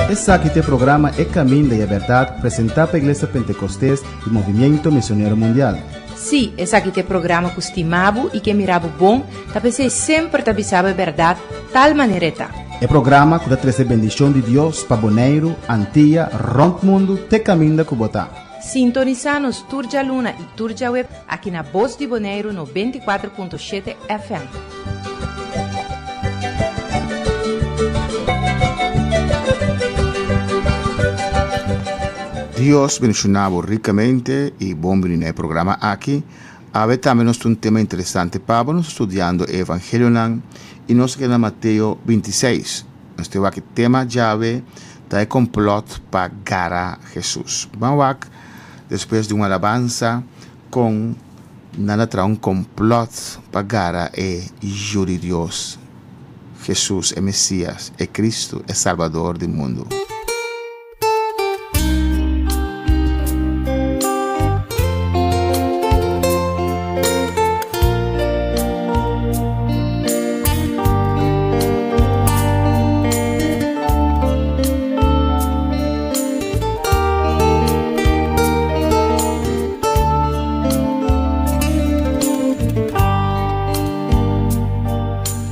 Esaki ta e programa E Caminda y e Berdad presenta pa Iglesia Pentecostes y Movimiento Misionero Mundial. Sí, esaki ta e programa cu stima bo y ke mira bo bon, ta p'esey semper ta bisa bo e berdad tal manera e ta. E programa cu ta trece bendicion di Dios pa Boneiru, Antia, rond mundo te caminda cu bo ta. Sintonisa nos tur djaluna y tur djaweb aki na Bos di Boneiru 94.7 FM. Dios bendiciona bo ricamente y bon bini na e programa aki. Awe tambe nos tin un tema interesante pa bo. Nos ta studiando e Evangelionan y nos ta keda na Mateo 26. Nos ta wak e tema djawe ta e complot pa gara Jesus. Ban wak despues di un alabansa con nan a traha un complot pa gara e Yu di Dios, Jesus, e Mesias, e Cristo, e Salbador di mundu.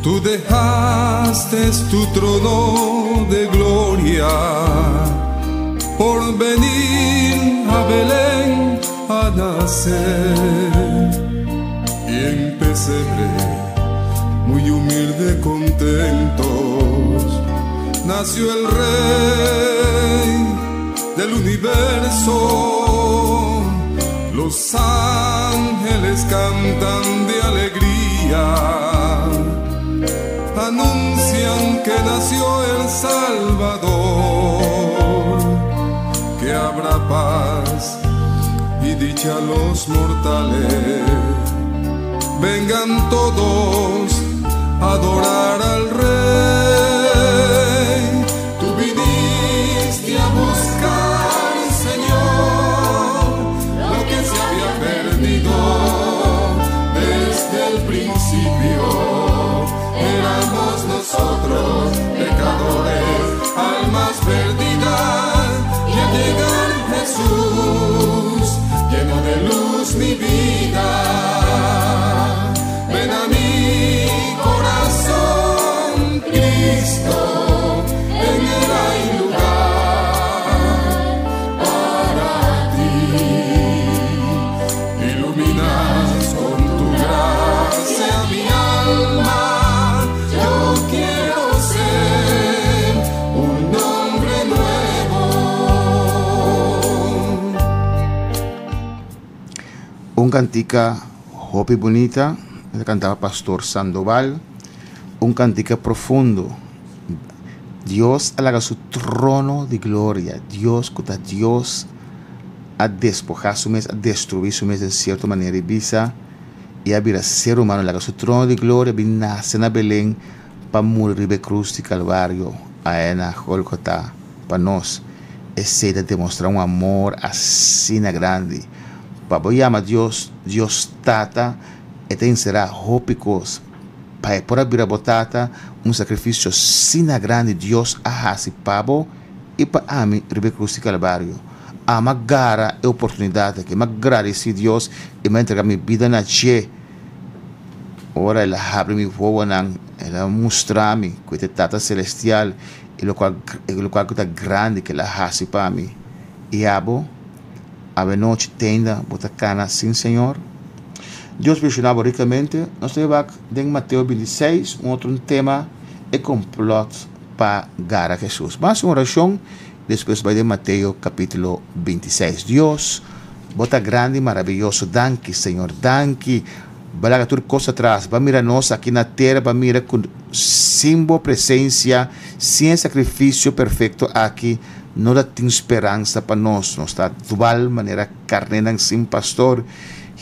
Tú dejaste tu trono de gloria por venir a Belén a nacer. Y en pesebre, muy humilde, contentos, nació el Rey del universo. Los ángeles cantan de alegría, anuncian que nació el Salvador, que habrá paz y dicha a los mortales. Vengan todos a adorar al Rey. Tú viniste a buscar, Señor, lo que se había perdido desde el principio. Éramos nosotros pecadores, almas perdidas, y al llegar Jesús llenó de luz mi vida. Ven a mi corazón, Cristo, en él hay lugar para ti. Iluminas con tu gracia mi alma. Yo quiero ser un hombre nuevo. Un cantica hopi bunita, e cantaba Pastor Sandoval. Un cantica profundo. Dios a laga su trono di gloria. Dios cu ta Dios a despoja su mes, a destrui su mes den cierto manera y bisa y a bira ser humano. Laga su trono di gloria bin nace na Belén pa muri riba e cruz di Calvario ae na Golgotha pa nos. Esey ta demostra un amor asina grandi. Pa bo yama Dios, Dios Tata, e ta encera hopi cos. Pa e por a bira bo tata, un sacrificio asina grandi Dios a haci pa bo y pa ami riba e cruz di Calvario. Ama gara e oportunidad aki, mi a gradici Dios y mi a entrega mi bida na dje. Ora el a habri mi wowonan, el a mustra mi cu e ta e Tata Celestial y locual locual cu ta grandi cu el a haci pa mi. Y abo? Awenochi tenda bo ta cana sin Señor? Dios bendiciona bo ricamente. Nos ta wak den Mateo 26, un otro tema, e complot pa gara Jesus. Mas un oracion, despues bai den Mateo capitulo 26. Dios, bo ta grandi y maraviyoso. Danki, Señor, danki. Bo laga tur cos atras. Bo a mira nos aki na tera, bo a mira cu sin bo presencia, sin e sacrificio perfecto aki, No ta tin speransa pa nos, nos ta dwal manera karnénan sin pastor.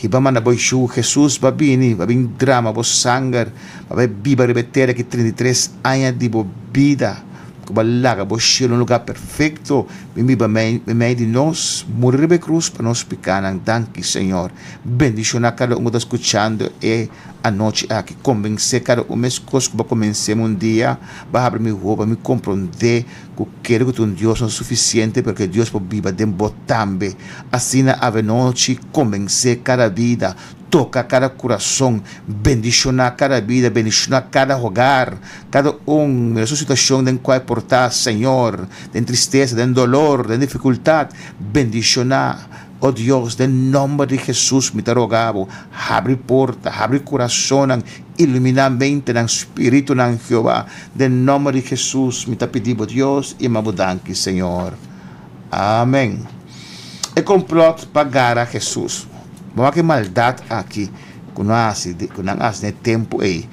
Hiba manda bo Yu Hesus ba bini, ba bin drama bo sanger, ba bai biba riba e tera ki 33 aña di bo bida. Ku bo a laga bo shelu un lugá perfekto bin biba meimei di nos, muri riba e krus pa nos pikanan. Danki, Señor. Bendishoná kada un ku ta skuchando e anochi aki. Kombensé kada un meskos ku bo a kombensé mi un dia. Bo a habri mi wowo pa mi komprondé ku kere ku ta un Dios no ta sufisiente, pero ku e Dios por biba den bo tambe. Asina avenochi kombensé kada bida. Toka kada kurason, bendishoná kada bida, bendishoná kada hogar, kada un mira su situashon den kua e por ta, Señor, den tristesa, den dolor, den difikultat, bendishoná, o Dios, den nòmber di Hesus mi ta roga Bo, habri porta, habri kurasonnan, iluminá mentenan, spiritunan, Jehová, den nòmber di Hesus mi ta pidi Bo, Dios, i ama Bo danki, Señor. Amèn. E komplòt pa gara Hesus. Bo wak e maldat aki ku no a hasi, ku nan a hasi den e tempu ei,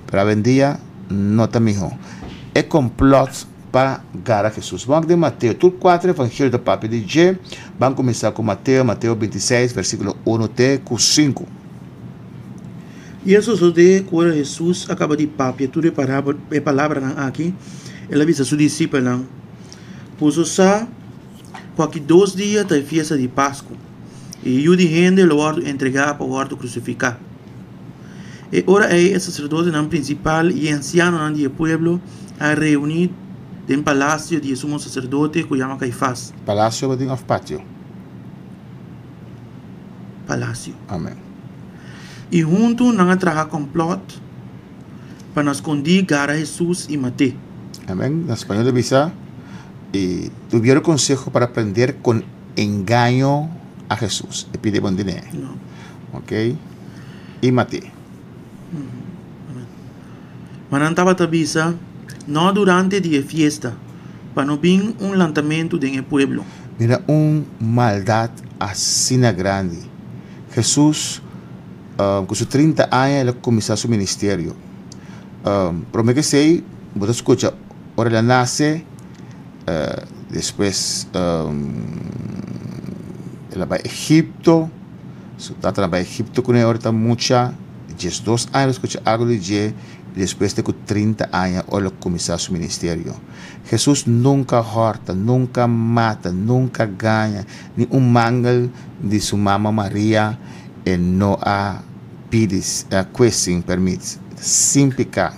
pero awendia no ta mihó. E komplòt pa gara Hesus. Bo wak den Mateo, tur kuater evangelio ta papia di dje. Ban kuminsá ku Mateo, Mateo bintiseis, versíkulo unu te ku sinku. I a sosodé ku ora Hesus a kaba di papia tur e palabranan aki, el a bisa su disipelnan, Boso sa ku aki dos dia ta e fiesta di Pasku, i e Yu di hende lo wòrdu entregá pa wòrdu krusifiká. E ora ei e saserdotenan prinsipal i e ansianonan di e pueblo a reuní den palasio di e sumo saserdote ku yama Kaifas. Palasio bo tin òf patio? Palasio. Amen. I huntu nan a traha kòmplòt pa na skondí gara Hesus i mat'é. Amen. Na spañol ta bisa, Y tuvieron consejo para prender con engaño a Jesús. E pide bon dine. No. Ok. Y mat'é. Amen. Ma nan tabata bisa, No durante di e fiesta, pa no bin un lantamentu den e pueblo. Mira un maldad asina grandi. Jesús Ku su trinta aña el a kuminsá su ministerio. Promé ku esei bo ta skucha ora el a nase, despues el a bai Egipto, su tata a bai Egipto kuné ora e ta mucha, diesdos aña el a skucha algu di dje, i despues te ku trinta aña ora el a kuminsá su ministerio. Hesus nunka hòrta, nunka mata, nunka gaña, ni un mangel di su mama Maria. E no a pidi kue sin permit, sin piká.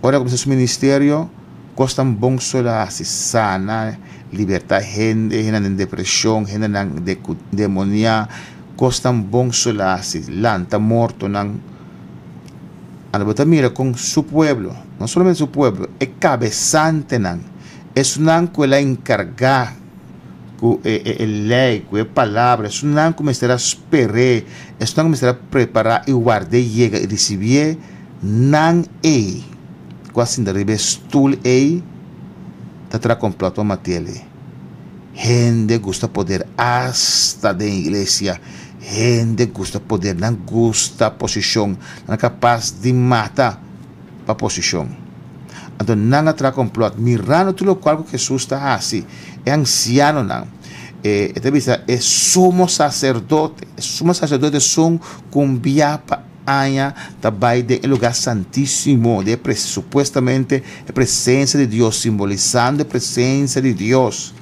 Ora a kuminsá su ministerio, kos tan bon so el a hasi, sana, libertá hende, hendenan den depreshon, hendenan demoniá, kos tan bon so el a hasi, lanta mortonan. Anto bo ta mira kon su pueblo, no solamente su pueblo, e kabesantenan, esunnan ku el a enkargá, ku e lei, ku e palabra, esunnan ku mester a sper'é, esunnan ku mester a prepará i ward'é yega i risibié, nan ei ku a sinta riba e stul ei ta traha kòmplòt pa mat'el. Hende gusta poder asta den iglesia, hende gusta poder, nan gusta posishon, nan kapas di mata pa posishon. Anto nan a traha kòmplòt, mirando tur lokual ku Hesus ta hasi, e ansianonan, e e ta bisa e sumo saserdote, e sumo saserdote esun ku un bia pa aña ta bai den e lugá santísimo, den e supuestamente e presensia di Dios, simbolisando e presensia di Dios,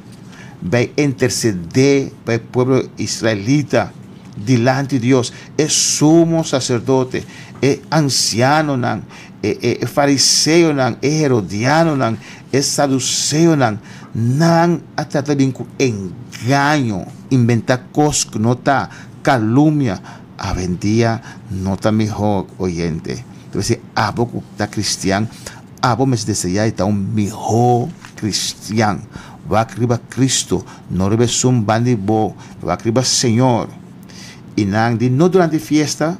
bai intersedé pa e pueblo israelita dilanti Dios, e sumo saserdote, e ansianonan, e e fariseonan, e herodianonan, e saduseonan, nan a trata bin ku engaño, inventá kos ku no ta, kalumnia. Awendia no ta mihó, oyente. Ta bisa abo ku ta kristian, abo mester deseá di ta un mihó kristian. Wak riba Kristu, no riba esun banda di bo, wak riba Señor. I nan di no durante fiesta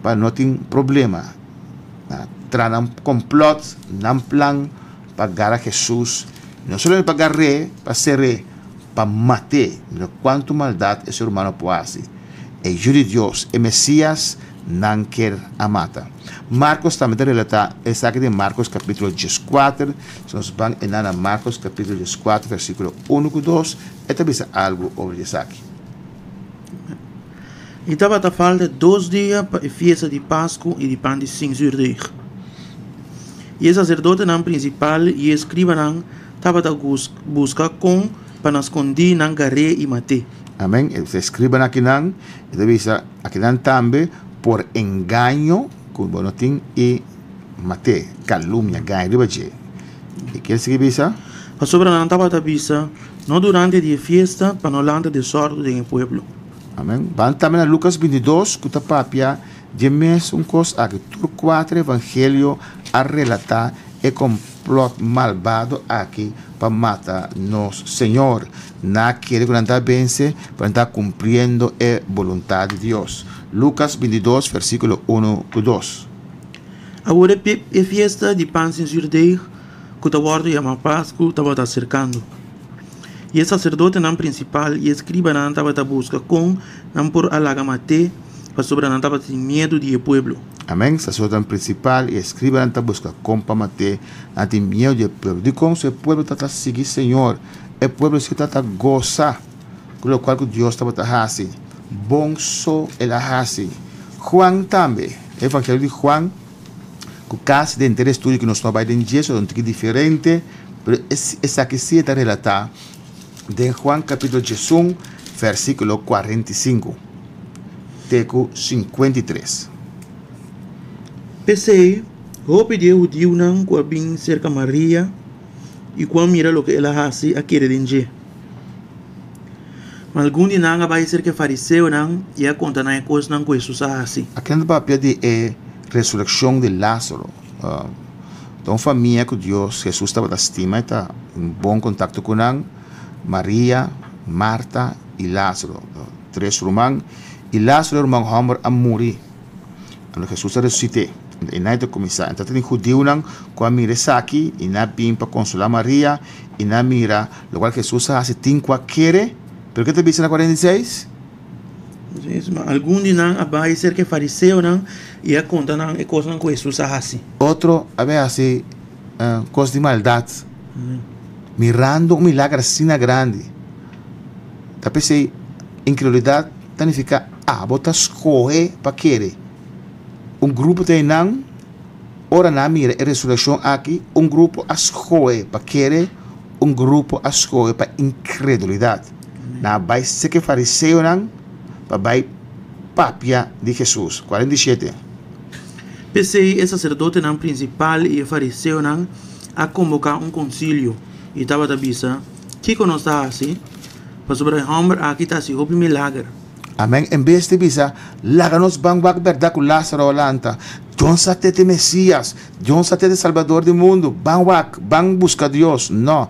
pa no tin problema. Nan a traha nan complot, nan plan pa gara Hesus, no solamente pa gar'é, pa ser'é, pa mat'é. Mira cuantu maldad e ser humano por haci. E Yu di Dios, e Mesias, nan kier a mata. Marcos tambe ta relata esaki den Marcos capitulo dieskuater. Si nos ban enan na Marcos capitulo dieskuater versiculo unu cu dos, e ta bisa algu over di esaki. I tabata falta dos dia pa e fiesta di Pasku i di pan di sin zürdeg. I e saserdotenan prinsipal i e eskribanan tabata buska kon pa na skondí nan gar'é i mat'é. Amèn. E eskribanan akinan, e ta bisa akinan tambe, por engaño ku bo no tin i mat'é, kalumnia, gaña riba dje. I kier sigui bisa? Pasobra nan tabata bisa, No durante di e fiesta, pa no lanta desòrdu den e pueblo. Amèn. Ban tambe na Lukas bintidos ku ta papia Dje mes un kos aki, tur kuater evangelio a relatá e komplòt malbado aki pa mata nos Señor. Nan a kere ku nan ta vense, pero nan ta kumpliendo e boluntat di Dios. Lukas bintidos, versíkulo unu ku dos. Awor e fiesta di pan sin zürdeeg, ku ta wòrdu yamá Pasku, tabata aserkando. I e saserdotenan prinsipal i e skribanan tabata buska kon nan por a laga mat'é, pasobra nan tabatin miedu di e pueblo. Amèn. Saserdotenan prinsipal i e skribanan ta buska kon pa mat'é, nan tin miedu di e pueblo. Dikon? Su e pueblo tabata sigui Señor. E pueblo si tabata gosa ku lokual ku Dios tabata hasi. Bon so el a hasi. Juan tambe, e Evangelio di Juan, ku kasi den henter estudio ku nos no a bai den dje, so ta un tiki diferente, pero esaki si e ta relatá den Juan kapítulo diesun, vèrsikulo 45 te ku 53. P'esei, hopi di e hudiunan ku a bin serka Maria i ku a mira loke el a hasi a kere den dje. Ma algun di nan a bai serka e fariseonan i a konta nan e kosnan ku Hesus a hasi. Aki nan ta papia di e resurekshon di Lázaro. Ta un famia ku Dios, Hesus tabata stima i ta den bon kontakto ku nan, Maria, Marta i Lázaro, tres ruman. I Lázaro e ruman hòmber a muri. Anto Hesus a resusit'é. I nan ta kuminsá. Anto tabatin hudiunan ku a mira esaki i nan a bin pa konsolá Maria i nan a mira lokual Hesus a hasi tin ku a kere. Pero ke ta bisa na 46? Ma algun di nan a bai serka e fariseonan i a konta nan e kosnan ku Hesus a hasi. Otro a bai hasi kos di maldat, mirando un milager asina grandi. Ta p'esei inkredulidat ta nifiká abo ta skohe pa kere. Un grupo ta einan, ora nan a mira e resurekshon aki, un grupo a skohe pa kere, un grupo a skohe pa inkredulidat. Nan a bai serka e fariseonan pa bai papia di Hesus. 47. P'esei e saserdotenan prinsipal i e fariseonan a konboká un konsilio i tabata bisa, Kiko nos ta hasi? Pasobra e hòmber aki ta hasi hopi milager. Amèn. En bes di bisa, Laga nos ban wak bèrdat ku Lázaro a lanta. Dios sa te te Mesías. Dios sa te te Salbador di mundu. Ban wak, ban buska Dios. No.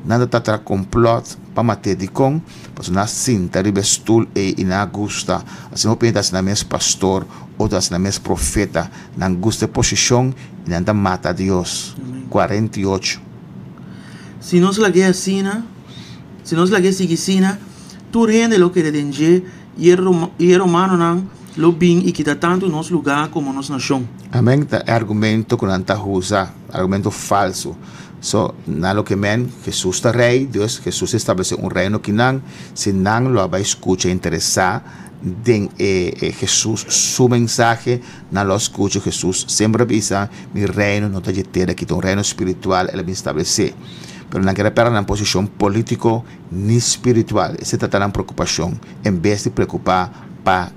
Nan ta traha komplòt pa mat'é. Dikon? Pasobra nan a sinta riba e stul ei i nan a gusta. Asina hopi hende ta hasi nan mes pastor, otro ta hasi nan mes profeta. Nan gusta e posishon i nan ta mata Dios. 48. Si nos lag'é asina, si nos lag'é sigui asina, tur hende lo kere den dje i e romanonan lo bin i kita tantu nos lugá komo nos nashon. Amen ta e argumento ku nan ta usa, argumento falsu. So, nan lo ke men, Hesus ta rei, dus Hesus a establesé un reino kinan, si nan lo a bai skucha i interesá den e Hesus su mensahe, nan lo a skucha Hesus semper a bisa, Mi reino no ta dje tera aki, ta un reino spiritual el a bin stablesé. Pero nan kere pèrdè nan posishon polítiko ni spiritual. Esei ta ta nan preokupashon, en bes di preokupá pa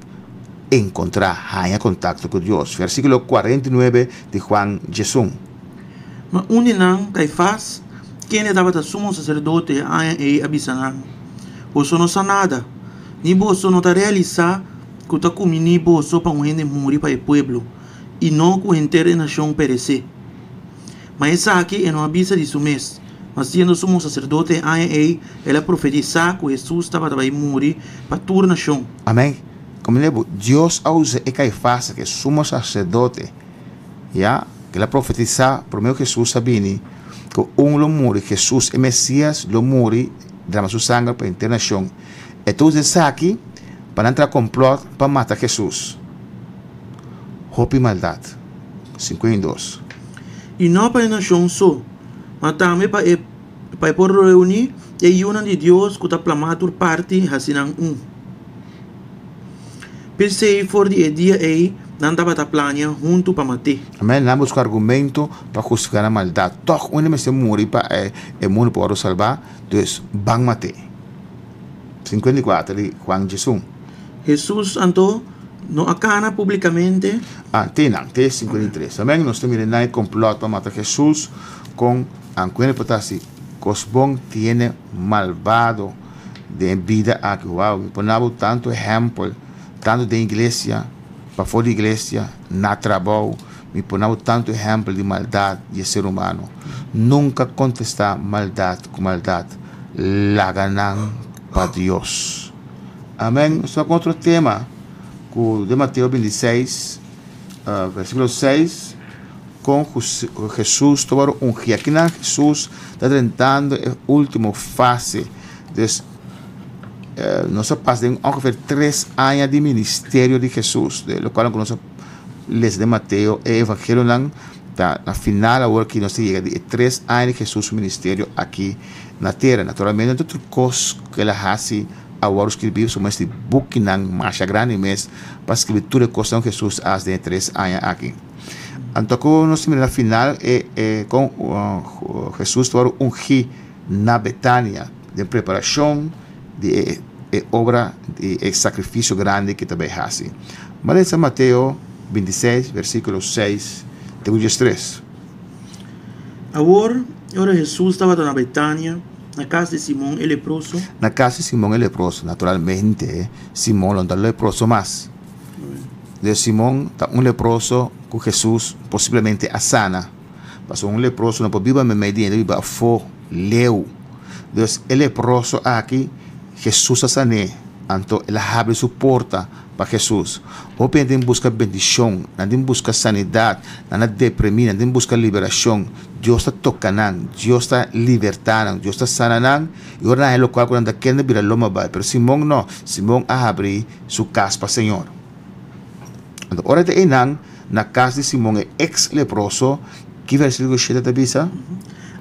enkontrá, haña kontakto ku Dios. Versíkulo 49 di Juan 11. Ma un di nan, Kaifas, kende tabata sumo saserdote e aña ei, a bisa nan, Boso no sa nada, ni boso no ta realisá ku ta kuminí boso pa un hende muri pa e pueblo, i no ku henter e nashon peresé. Ma esaki e no a bisa di su mes, ma siendo sumo saserdote e aña ei, el a profetisá ku Hesus tabata bai muri pa tur nashon. Amèn. Komo lei, Dios a usa e Kaifas, ku e sumo saserdote, ya, el a profetisá promé ku Hesus a bini, ku un lo muri, Hesus, e Mesias, lo muri, drama su sanger pa henter nashon. E ta usa esaki pa nan traha komplòt pa mata Hesus. Hopi maldat. 52. I no pa e nashon so, ma tambe pa e pa e por reuní e yunan di Dios ku ta plamá tur parti hasi nan un. P'esei for di e dia ei. Nan tabata plania huntu pa mat'é. Amèn. Nan buska argumento pa hustifiká nan maldat. Tòg un hende mester muri pa e mundu por wòrdu salbá, dus ban mat'é. 54 di Juan 11. Hesus anto no a kana públikamente. Ah, te nan, te 53. Amèn. Nos ta mira nan e komplòt pa mata Hesus kon anku hende por ta hasi kos bon tiene malbado den e bida aki. Wow, mi por nabo tantu ehèmpel, tantu den iglesia, pafó di iglesia, na trabou, mi por nabo tantu ehèmpel di maldat di e ser humano. Nunka kontestá maldat ku maldat. Laga nan pa Dios. Amèn. Nos ta ku otro tema ku den Mateo 26, versíkulo 6, kon Hesus ta wòrdu ungí. Akinan Hesus ta drentando e último fase. Dus, nos a pasa den ongeveer tres aña di ministerio di Hesus, de lokual ku nos a lesa den Mateo e evangelionan, ta na final awor ki nos ta yega di e tres aña di Hesus su ministerio aki na tera. Naturalmente no ta tur kos ku el a hasi a wòrdu skirbí, pasobra mester di bukinan masha grandi mes pa skirbí tur e kosnan ku Hesus a hasi den e tres aña aki. Anto ku nos ta mira na final e e kon Hesus ta wòrdu ungí na Betania den preparashon di e e obra di e sakrifisio grandi ku ta bai hasi. Bo a lesa Mateo 26 versíkulo 6 te ku 13. Awor, ora Hesus tabata na Betania, na kas di Simon e leproso. Na kas di Simon e leproso, naturalmente Simon lo no ta leproso mas. Entonces Simon ta un leproso ku Hesus posiblemente a sana. Pasobra un leproso no por biba meimei di hende, e biba afó, leu. Dus e leproso aki, Hesus a san'é, anto el a habri su porta pa Hesus. Hopi hende tin buska bendishon, nan tin buska sanidat, nan a deprimí, nan tin buska liberashon. Dios ta toka nan, Dios ta libertá nan, Dios ta sana nan, i ora nan haña lokual ku nan ta kende bira loma bai. Pero Simon no, Simon a habri su kas pa Señor. Anto ora e ta einan na kas di Simon e eks leproso, ki versíkulo shete ta bisa?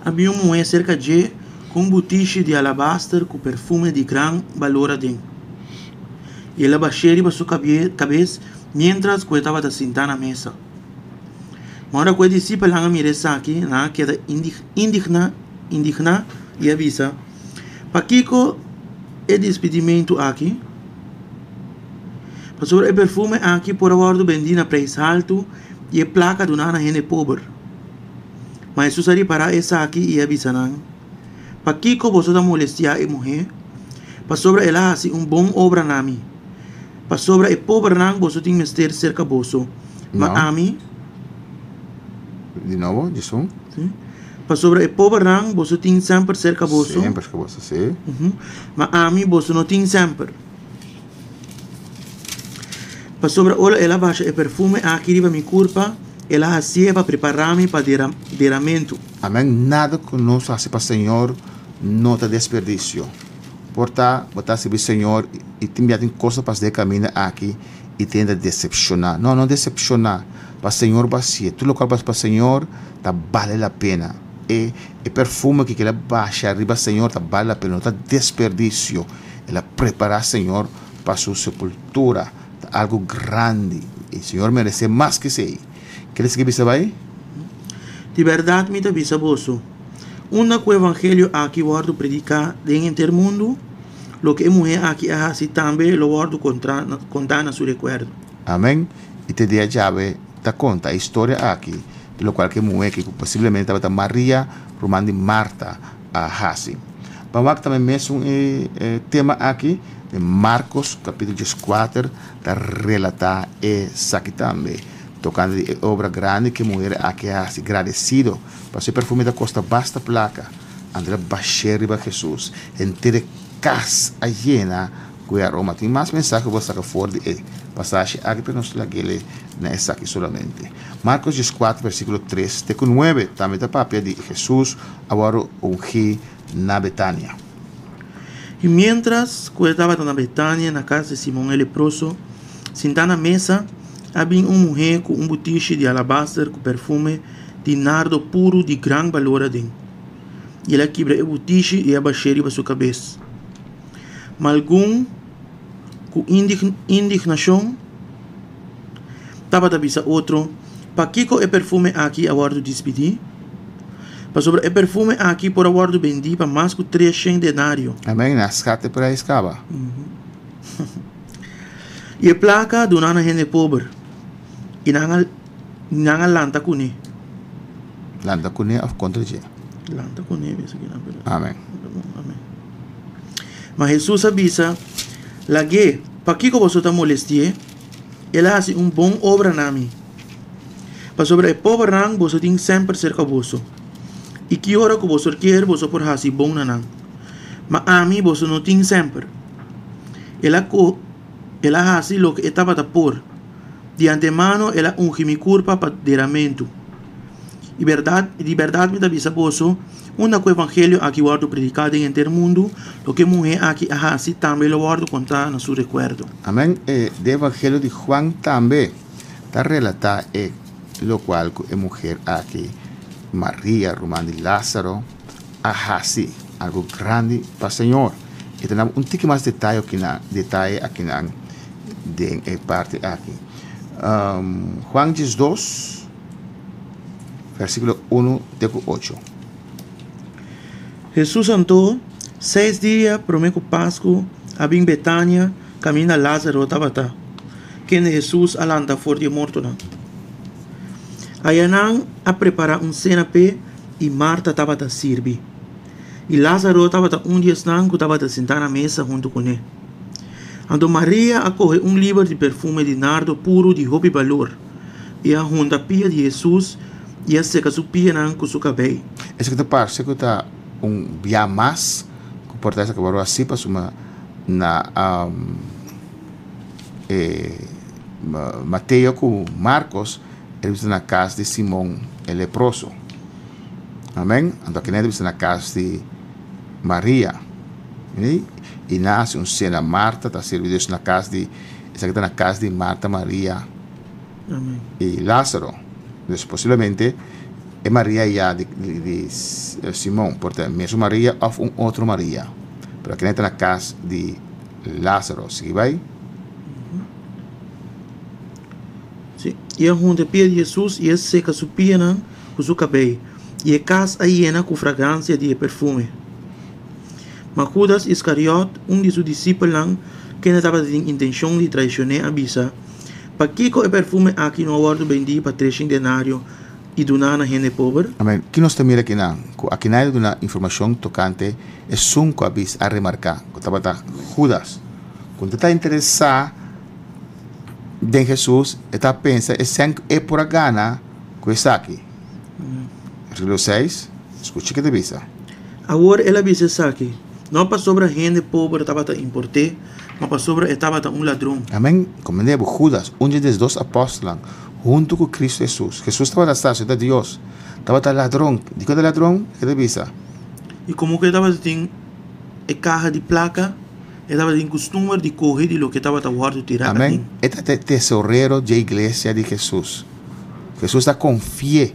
Habia un muhé serka dje ku un butishi di alabaster ku perfume di gran balor aden. I el a bash'é riba su kabes miéntras ku e tabata sintá na mesa. Ma ora ku e disipelnan a mira esaki, nan a keda indigná i a bisa, Pakiko e dispidimentu aki? Pasobra e perfume aki por a wòrdu bendí na preis haltu i e plaka duná na hende pober. Ma Hesus a ripará esaki i a bisa nan, Pakiko boso ta molestiá e muhé? Pasobra el a hasi un bon obra na mi. Pasobra e pobernan boso tin mester serka boso, ma ami. Di nobo, Jesús. Sí. Pasobra e pobernan boso tin semper serka boso. Semper serka boso, sí. Ma ami boso no tin semper. Pasobra ora el a basha e perfume aki riba mi kurpa, el a hasié pa prepará mi pa deramentu. Amen, nada ku nos hasi pa Señor no ta desperdisio. Por ta bo ta sirbi Señor i tin bia tin kos ta pasa den e kaminda aki i tin ta desepshoná. No, no desepshoná. Pa Señor bo hasié. Tur lokual bo hasi pa Señor ta bale la pena. E e perfume ki kila basha riba Señor ta bale la pena, no ta desperdisio. El a prepará Señor pa su sepultura. Ta algu grandi. I Señor meresé mas ku esei. Ke ta sigui bisa bai? Di bèrdat mi ta bisa boso, unda ku evangelio aki wòrdu prediká den henter mundu, loke e muhé aki a hasi tambe lo wòrdu kontá na su rekuerdo. Amèn. I te dia djawe ta konta e historia aki di lokual ku e muhé ki ku posiblemente tabata Maria, ruman di Marta, a hasi. Ban wak tambe mesun e tema aki den Markos kapítulo dieskuater ta relatá esaki tambe tokante di e obra grandi ku e muher aki a hasi. Gradesido pasobra e perfume ta kosta basta plaka, anto el a bash'é riba Hesus. Henter e kas a yena ku e aroma. Tin mas mensahe ku bo saka for di e pasashi aki, pero nos lag'é na esaki solamente. Markos dieskuater versíkulo tres te ku nuebe tambe ta papia di Hesus a wòrdu ungí na Betania. I miéntras ku e tabata na Betania na kas di Simon e leproso, sintá na mesa, a bin un muhé ku un butishi di alabaster ku perfume di nardo puru di gran balor aden. I el a kibra e butishi i a bash'é riba su kabes. Ma algun ku indignashon. tabata bisa otro, Pakiko e perfume aki a wòrdu dispidí? Pasobra e perfume aki por a wòrdu bendí pa mas ku 300 denario. Amèn, nan a skat e preis kaba. I e plaka duná na hende pober, i nan a nan a lanta kuné. Lanta kuné òf kontra dje? Lanta kuné, bisa kinan, pero. Amèn. Amèn. Ma Hesus a bisa, Lag'é, pakiko boso ta molesti'é? El a hasi un bon obra na mi. Pasobra e pobernan boso tin semper serka boso, i ki ora ku boso kier boso por hasi bon na nan. Ma ami boso no tin semper. El a ko el a hasi loke e tabata por. Di antemano el a ungi mi kurpa pa deramentu. I bèrdat, di bèrdat mi ta bisa boso, unda ku evangelio aki wòrdu prediká den henter mundu, loke e muhé aki a hasi tambe lo wòrdu kontá na su rekuerdo. Amèn. E den evangelio di Juan tambe ta relatá e lokual ku e muher aki, Maria, ruman di Lázaro, a hasi, algu grandi pa Señor. E ta daba un tiki mas detaye akinan, detaye akinan den e parti aki. Juan 12. Versíkulo unu te ku ocho. Hesus anto, seis dia promé ku Pasku, a bin Betania, kaminda Lázaro tabata, kende Hesus a lanta for di e mortonan. Aya nan a prepará un sena p'e i Marta tabata sirbi. I Lázaro tabata un di esnan ku tabata sintá na mesa huntu kuné. Anto Maria a kohe un liber di perfume di nardo puru di hopi balor. I a hunta pia di Hesus i a seka su pianan ku su kabei. Esaki ta parse ku ta un bia mas ku por ta esaki wòrdu hasi pasobra na e Mateo ku Markos e bisa na kas di Simon e leproso. Amen. Anto aki nan e bisa na kas di Maria. I nan a hasi un sena. Marta ta sirbi Dios na kas di esaki ta na kas di Marta, Maria. I Lázaro. Dus posiblemente e Maria ya di di Simon por ta e mesun Maria òf un otro Maria. Pero akina ta na kas di Lázaro. Sigui bai. Sí. I a hunta e pia di Hesus i a seka su pianan ku su kabei, i e kas a yena ku fragransia di e perfume. Ma Hudas Iskariòt, un di su disipelnan, kende tabatin intenshon di traishon'é, a bisa, Pakiko e perfume aki no a wòrdu bendí pa treshen denario i duná na hende pober? Amen. Ki nos ta mira akinan? Ku akinan e ta duna informashon tokante esun ku a bisa, a remarká, ku tabata Hudas. Ku no ta interesá den Hesus, e ta pensa e sèn ku e por a gana ku esaki. Versíkulo seis, skucha ke ta bisa. Awor el a bisa esaki, no pasobra hende pober tabata import'é, ma pasobra e tabata un ladron. Amen. Komende bo, Hudas, un dje diesdos apòstelnan, huntu ku Kristu Hesus. Hesus tabata sa su ta Dios. Tabata ladron. Dikon ta ladron? Ke ta bisa? I komo ku e tabata tin e kaha di plaka, e tabatin kustumber di kohe di loke tabata wòrdu tirá Amen. aden. E ta e tesorero dje iglesia di Hesus. Hesus ta konfi'é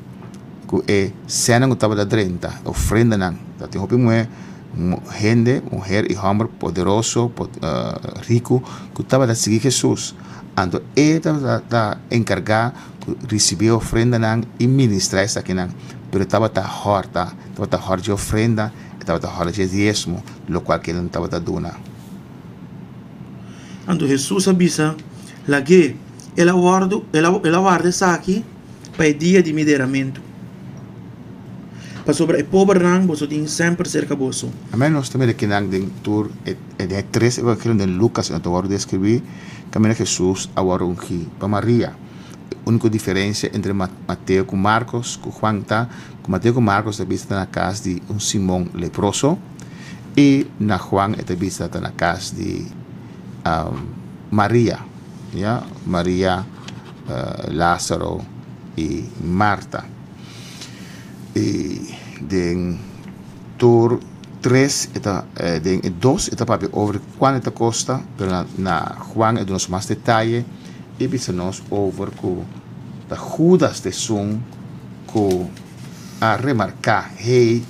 ku e sènnan ku tabata drenta, e ofrendanan. Tabatin hopi muhé. Hende, muher i hòmber poderoso, riku, ku tabata sigui Hesus. Anto e tabata enkargá ku risibí e ofrendanan i ministrá esakinan. Pero e tabata hòrta, tabata hòrta dje ofrenda, e tabata hòrta dje diesmo, lokual ku nan tabata duna. Anto Hesus a bisa, Lag'é, el a wòrdu, el a warda esaki pa e dia di mi deramentu. Pasobra e pobernan boso tin semper serka boso. Amen nos ta mira kinan den tur e den e tres evangelio den Lucas nan ta wòrdu deskribí kaminda Hesus a wòrdu ungí pa Maria. E úniko diferensia entre Mateo ku Markos ku Juan ta ku Mateo ku Markos ta bisa ta na kas di un Simon leproso i na Juan e ta bisa ta na kas di Maria ya Maria Lázaro i Marta. I den tur tres e ta den e dos e ta papia over kuan e ta kosta pero na na Juan e duna nos mas detaye i bisa nos over ku ta Judas ta esun ku a remarká hey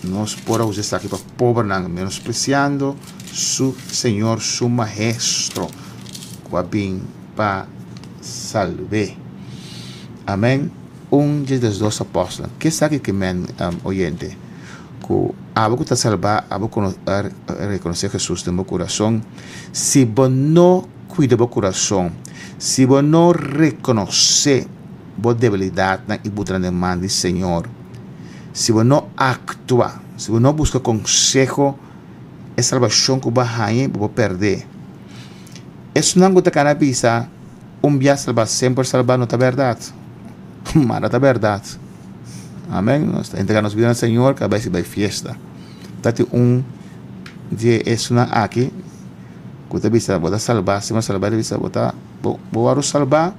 nos por a usa esaki pa pobernan menospresiando su Señor su Maestro ku a bin pa. salb'é. Amèn. Un dje 12 apòstelnan. Ke esaki ke men, oyente? Ku abo ku ta salbá, abo ku a rekonosé Hesus den bo kurason, si bo no kuida bo kurason, si bo no rekonosé bo debilidatnan i buta nan den man di Señor, si bo no aktua, si bo no buska konseho, e salbashon ku bo a haña bo por pèrdè. Esnan ku ta kana bisa, Un bia salbá, semper salbá, no ta bèrdat. Ma no ta bèrdat. Amèn. Nos ta entregá nos bida na Señor, kada bes bai fiesta. Ta tin un di esunnan aki ku ta bisa bo ta salbá, semper salbá, ta bisa bo ta bo wòrdu salbá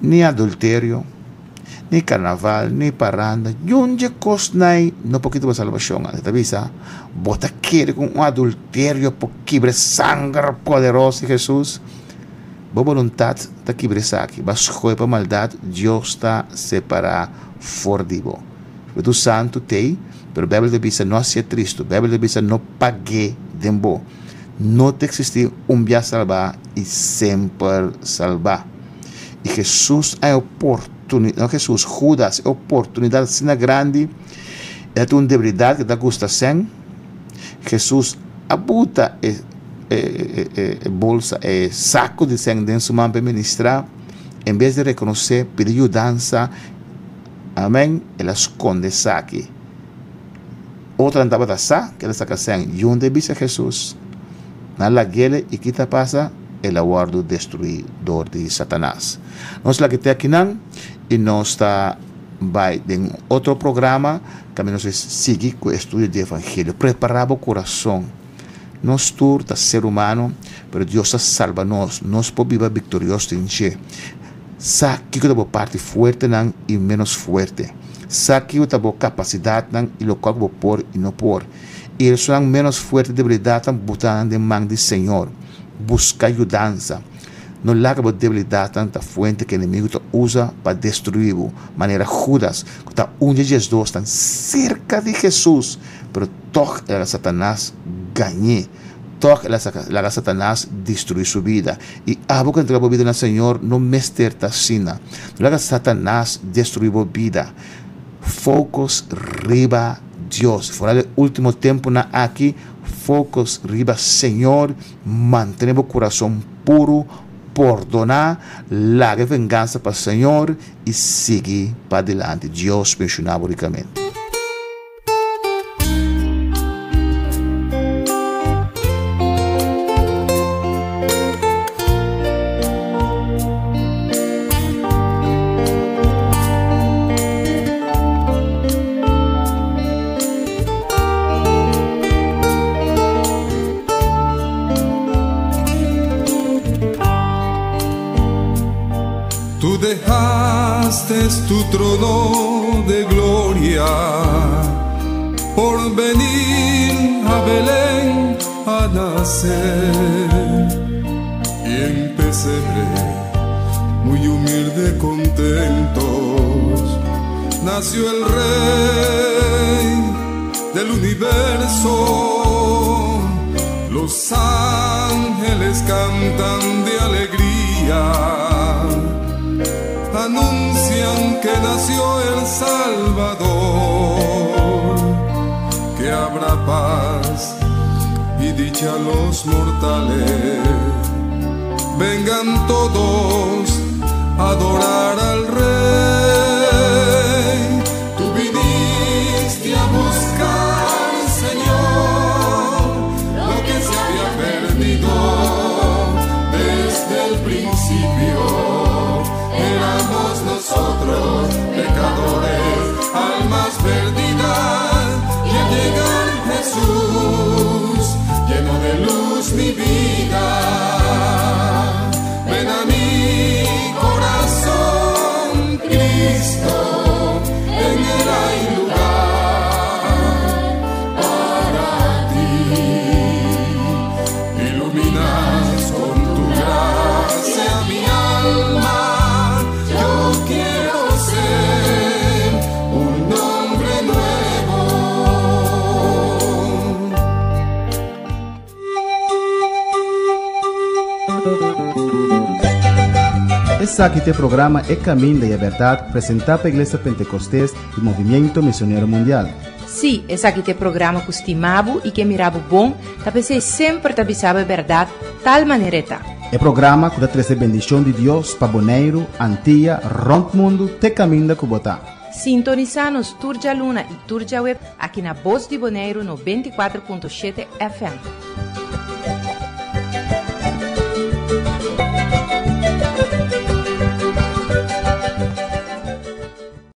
ni adulterio, ni karnaval, ni paranda, niun dje kosnan no por kita bo salbashon. Anto ta bisa bo ta kere ku un adulterio por kibra e sanger poderoso di Hesus? Bo boluntat ta kibra esaki, bo a skohe pa maldat, Dios ta separá for di bo. Spiritu Santu t'ei, pero Beibel ta bisa no hasié tristu, Beibel ta bisa no pag'é den bo. No ta eksistí un bia salbá i semper salbá. I Hesus a e oportuni, no Hesus, Hudas e oportunidat asina grandi, el a tin un debilidat ku ta gusta sèn, Hesus a buta e e bolsa, e saku di sèn den su man pa e ministrá, en bes di rekonosé, pidi yudansa, amèn, el a skonde esaki. Otronan tabata sa ku el a saka sèn, yunta e bisa Hesus, nan lag'el i ki ta pasa? El a wòrdu destruí dor di Satanas. Nos laga te akinan i nos ta bai den un otro programa kaminda nos ta sigui ku e estudio di evangelio. Prepará bo kurason. Nos tur ta ser humano, pero Dios ta salba nos. Nos por biba viktorioso den dje. Sa kiko ta bo parti fuertenan i ménos fuerte. Sa kiko ta bo kapasidatnan i lokual ku bo por i no por. I esunnan ménos fuerte debilidatnan buta nan den man di Señor. Buska yudansa. No laga bo debilidatnan ta fuente ku enemigu ta usa pa destruí bo, manera Judas, ku ta un dje 12 tan serka di Hesus, pero tòg el a laga Satanas gañ'é. Tòg el a laga Satanas destruí su bida. I abo ku a entrega bo bida na Señor no mester ta asina. No laga Satanas destruí bo bida. Focus riba Dios. Foral e último tempunan aki, focus riba Señor. Mantené bo kurason puru, pordoná, laga e vengansa pa Señor i sigui padilanti. Dios benshoná bo rikamente. Tú dejaste tu trono de gloria por venir a Belén a nacer. Y en pesebre, muy humilde, contentos, nació el Rey del universo. Los ángeles cantan de alegría, anuncian que nació el Salvador, que habrá paz y dicha a los mortales. Vengan todos a adorar al Rey. Tú viniste a buscar, Señor, lo que se había perdido desde el principio. Éramos nosotros pecadores, almas perdidas, y al llegar Jesús llenó de luz mi vida. Ven a mi corazón. Esaki ta e programa E Caminda y e Berdad, presenta pa Iglesia Pentecostes y Movimiento Misionero Mundial. Sí, esaki ta e programa ku stima bo i ke mira bo bon, ta p'esei semper ta bisa bo e bèrdat tal manera e ta. E programa ku ta trese bendishon di Dios pa Boneiru, Antia, rònt mundu te kaminda ku bo ta. Sintonisá nos tur djaluna i tur djaweb aki na Bos di Boneiru 94.7 FM.